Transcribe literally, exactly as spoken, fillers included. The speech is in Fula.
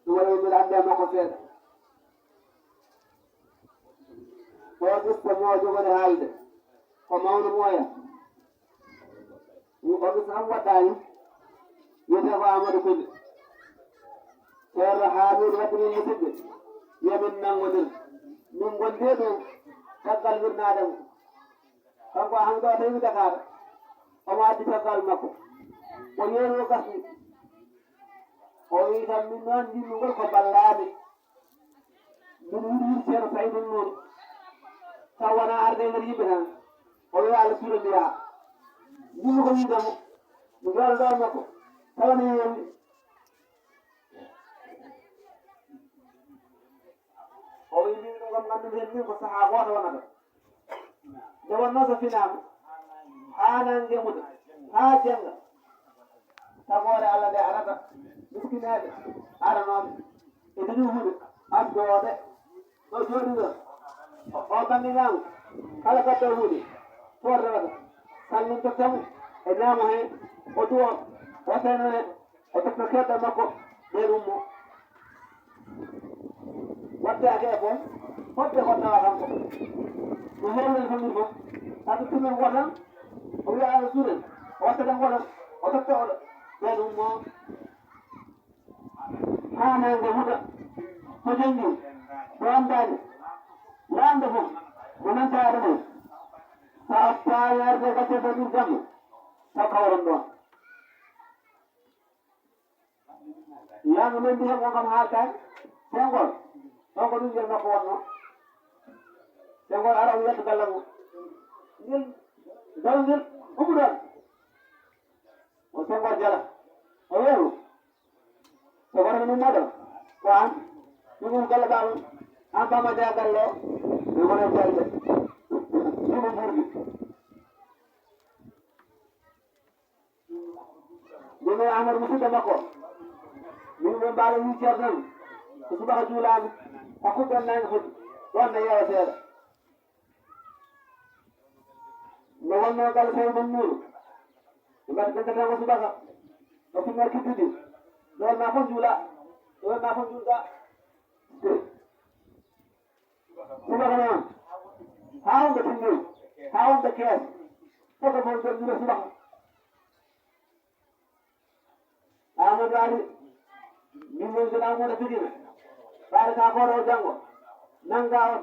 Ɗum waɗi mbiɗa annda e makko seeɗa. Ko qissa mo jogori haalde. Ko mawɗo mo oya. O qissa am waɗɗaani. Wiyetee ko Amadou Koli. Ceerno Haamiidu waɗi min musidɓe. Yo min nanngodir. Min ngondee ɗo caggal wirnaade mo. Kanko Amadou o tawi Dakar. Omo addi caggal makko. O yeewi o gasni. O wi kam min noon njimmi ngol ko ballaami. Min wuri wuri Ceerno Saydu Nuur. Taw wona arde e nder yimɓe tan. O wi Allah suura mi yaha. Njimmi ko wiide mo. Mi jooɗo ɗo e makko. Tawa ne yeewi. O wi min ɗum kam nganndu heen min ko sahaa gooto wonata. Nde wonnoo so finaama, haa nannge muta, haa jennga, tagoore Allah nde arata, miskineeɓe aranooɓe e dañi huunde, addooɓe ɗo jooɗiɗo, o bannge ñaamo, kala gaddo huunde, foor rewata, salmin totta mo, e ñaamo heen, o duwo, o seno heen, o totta kedda makko, ɓeen ummo. Waɗde ake e fof, fodde ko tawa kanko. No heewɓe no famɗi fof. Sabu tumen wotan, o wiya ala suuɗen, o watta ɗen wotan, o totta oɗo. Ɓeen ummo. Haa nannge huɗa, so jenngi, so anndaani, laamɗo fof, mo nanta aduna. So a tawi arde gaccata ɗum jamma, taw kawran ɗoon. Laamɗo men mbiyen on kam haaltaani. Senghor, on ko ɓinngel makko wonnoo. Senghor ara o yiyata galle mum. Ngel, galle ngel, ummuɗon. O Senghor jala. O yeru. Senghor no ummoɗon. Ko an. Ɗum ɗum galle baaba. An bama jaa galle o. Ɓe wona jalde. Ɗum o burdi. Ɗum e Amadou musidɗo makko. Min ɓe mbaala wii ceerno tan. Ko subaka juulaama. Hakkunde on naange foti. Ɗoon na yeewa seeɗa. No wonnoo galle Seydou Nour. Ɓe mbaɗi ɓe ngata ko subaka. O finna kidduɗi. Ɗoon na fof juula. Ɗoon na fof juulta. Subaka noon. Haa wonde Tumbel. Haa wonde Kees. Foto mon jom juula subaka. Amadou Ari, min woni so Amadou Fidima. Ɓaade ka koto o janngo. Nannga o.